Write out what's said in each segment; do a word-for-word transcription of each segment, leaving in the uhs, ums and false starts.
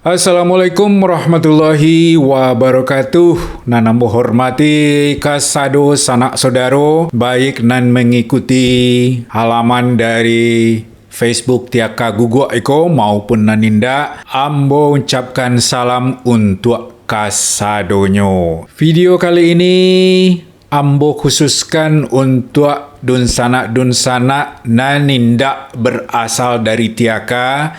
Assalamualaikum warahmatullahi wabarakatuh. Nan ambo hormati kasado sanak sodaro, baik nan mangikuti halaman dari Facebook Tiaka Guguak iko maupun nan indak, ambo ucapkan salam untuak kasadonyo. Video kali ini ambo khususkan untuak dunsanak-dunsanak nan indak barasal dari Tiaka,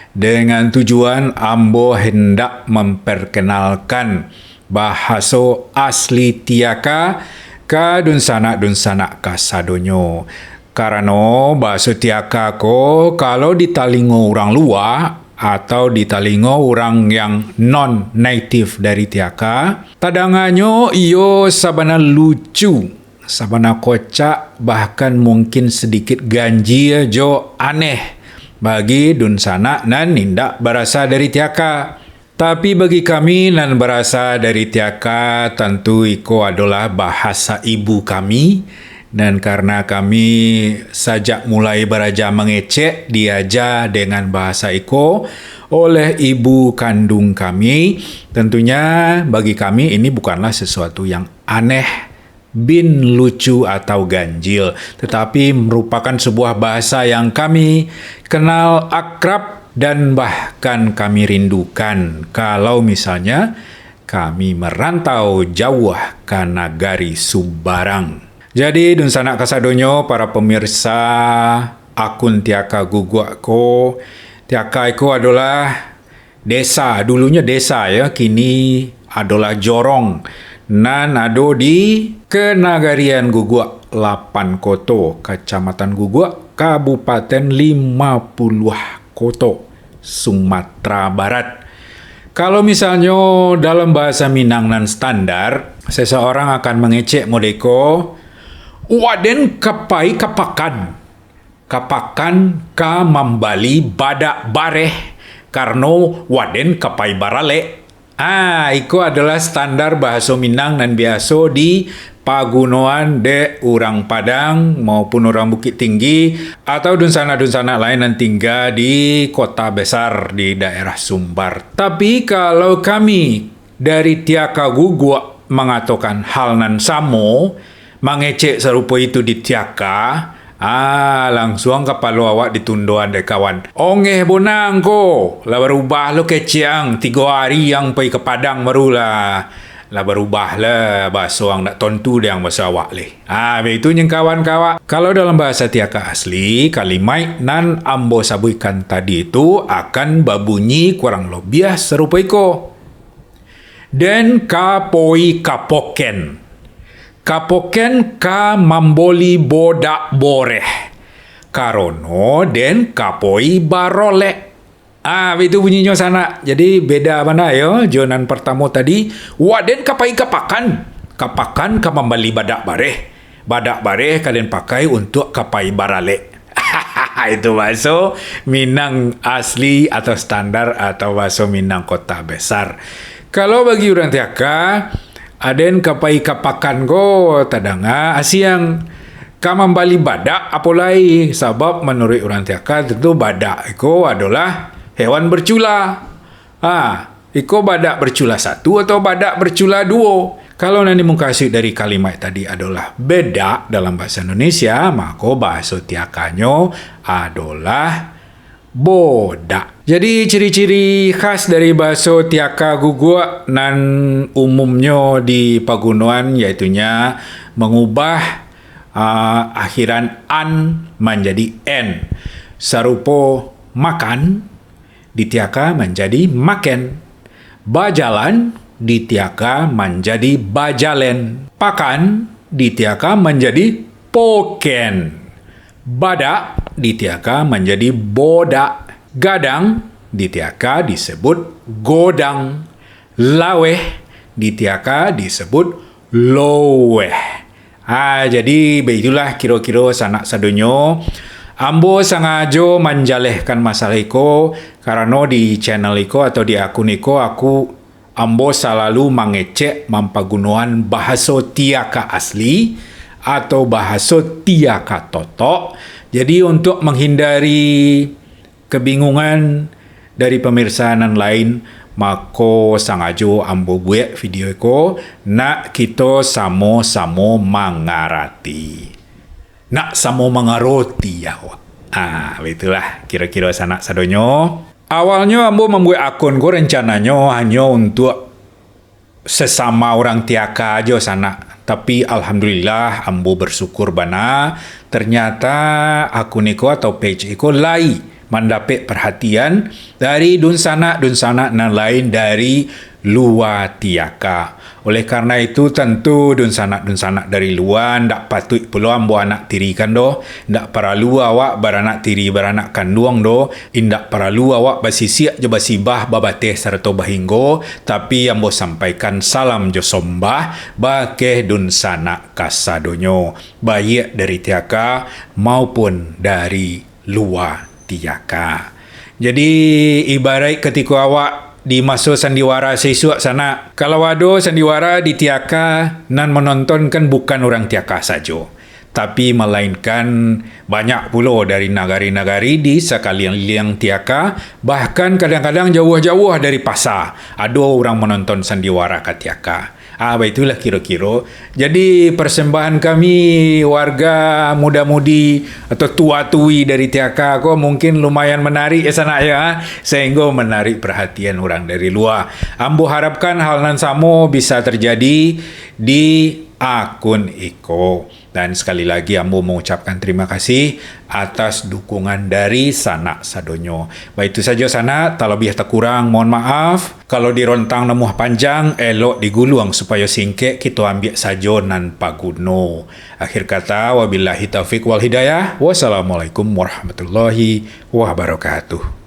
dengan tujuan ambo handak mamparkanalkan bahaso asli Tiaka ka dunsanak-dunsanak kasadonyo. Karano bahaso Tiaka ko, kalau di talingo urang lua atau di talingo urang yang non native dari Tiaka, tadanganyo iyo sabana lucu, sabana kocak, bahkan mungkin sadikit ganjia jo aneh bagi dunsanak nan indak barasa dari Tiaka. Tapi bagi kami nan barasa dari Tiaka, tantu iko adolah bahasa ibu kami, dan karena kami sajak mulai baraja mangecek, diaja dengan bahasa iko oleh ibu kandung kami, tentunya bagi kami ini bukanlah sesuatu yang aneh, bin lucu atau ganjil, tetapi merupakan sebuah bahasa yang kami kenal akrab dan bahkan kami rindukan kalau misalnya kami merantau jauh ka nagari sumbarang. Jadi, dunsanak kasadonyo, para pemirsa akun Tiaka Guguak ko, Tiaka iko adolah desa, dulunyo desa, ya, kini adolah jorong nan ado di Kenagarian Guguak, Lapan Koto, Kacamatan Guguak, Kabupaten Lima Puluah Koto, Sumatera Barat. Kalau misalnyo dalam bahasa Minang nan standar, seseorang akan mangecek modeko, "Waden ka pai ka pakan." Ka pakan ka mambali badak bareh, karano waden ka pai baralek. Ah, iko adolah standar bahaso Minang nan biaso dipagunoan dek urang Padang maupun urang Bukittinggi atau dunsanak-dunsanak lain nan tingga di kota besar di daerah Sumbar. Tapi kalau kami dari Tiaka Guguak mangatokan hal nan samo, mangecek sarupo itu di Tiaka, ah, langsuang kapalo awak ditundoan dek kawan. Ongeh bonang ko, lah barubah lo kecek ang, tigo ari ang pai ka Padang baru lah, lah barubah lah, baso ang dak tontu dek ang baso awak leh. Ah, baitu nyo kawan-kawan. Kalau dalam bahasa Tiaka asli, kalimaik nan ambo sabuikan tadi tu akan babunyi kurang lobiah sarupo iko. Den ka poi ka poken. Ka poken ka mamboli bodak boreh. Karono den ka poi barolek. Ah, baitu bunyinyo sanak. Jadi, beda bana yo, jo nan partamo tadi. Waden ka pai ka pakan. Ka pakan ka mambali badak bareh. Badak bareh ka den pakai untuak ka pai baralek. Itu bahaso Minang asli atau standar atau bahaso Minang kota besar. Kalau bagi urang Tiaka, aden ka pai ka pakan ko tadanga asiang. Ka mambali badak apo lai, sabab manuruik urang Tiaka, tentu badak iko adolah hewan bercula. Ha, iko badak bercula satu atau badak bercula duo? Kalau nan dimukasuik dari kalimat tadi adolah bedak dalam bahasa Indonesia, mako bahaso Tiakanyo adolah bodak. Jadi, ciri-ciri khas dari bahaso Tiaka Guguak nan umumnyo dipagunoan, yaitunya mangubah, ah, akhiran an manjadi en. Sarupo makan, di Tiaka manjadi maken. Bajalan, di Tiaka manjadi bajalen. Pakan, di Tiaka manjadi poken. Badak, di Tiaka manjadi bodak. Gadang, di Tiaka disebut godang. Laweh, di Tiaka disebut loweh. Ha, jadi, baitulah kiro-kiro sanak sadonyo. Ambo sangajo manjalehkan masalah iko, karano di channel iko atau di akun iko, aku, ambo salalu mangecek mampagunoan bahaso Tiaka asli atau bahaso Tiaka totok. Jadi, untuak manghindari kebingungan dari pamirsa nan lain, mako sangajo ambo buek video ko, nak kito samo-samo mangarati. Nak samo mangaroti, ya, awak. Ah, baitulah kiro-kiro sanak sadonyo. Awalnyo ambo mambuek akun ko rancananyo hanyo untuak sasamo urang Tiaka ajo sanak. Tapi alhamdulillah, ambo bersyukur bana, ternyata akun iko atau page iko lai mandapek perhatian dari dunsanak-dunsanak nan lain dari lua Tiaka. Oleh karena itu, tantu dunsanak-dunsanak dari lua ndak patuik pulo ambo anak tirikan doh. Ndak paralu awak baranak tiri baranak kanduang doh. Indak paralu awak basisiak jo basibah, babateh sarato bahinggo, tapi ambo sampaikan salam jo sombah bakeh dunsanak kasadonyo, baiak dari Tiaka maupun dari lua Tiaka. Jadi, ibaraik katiko awak di maso sandiwara saisuak sanak, kalau ado sandiwara di Tiaka, nan manonton kan bukan urang Tiaka sajo, tapi malainkan banyak pulo dari nagari-nagari di sakaliliang Tiaka, bahkan kadang-kadang jauah-jauah dari pasa, ado urang manonton sandiwara ka Tiaka. Ah, baitulah kiro-kiro. Jadi, persembahan kami warga muda-mudi atau tua-tui dari Tiaka ko mungkin lumayan menarik ya sanak ya, ah, sehingga menarik perhatian orang dari luar. Ambo harapkan hal nan samo bisa terjadi di akun iko. Dan sekali lagi ambo mengucapkan terima kasih atas dukungan dari sanak sadonyo. Baitu sajo sanak, talabiah takurang mohon maaf. Kalau dirontang namuah panjang, elok diguluang supayo singkek, kito ambiak sajo nan paguno. Akhir kata, wabillahi taufik wal hidayah. Wassalamualaikum warahmatullahi wabarakatuh.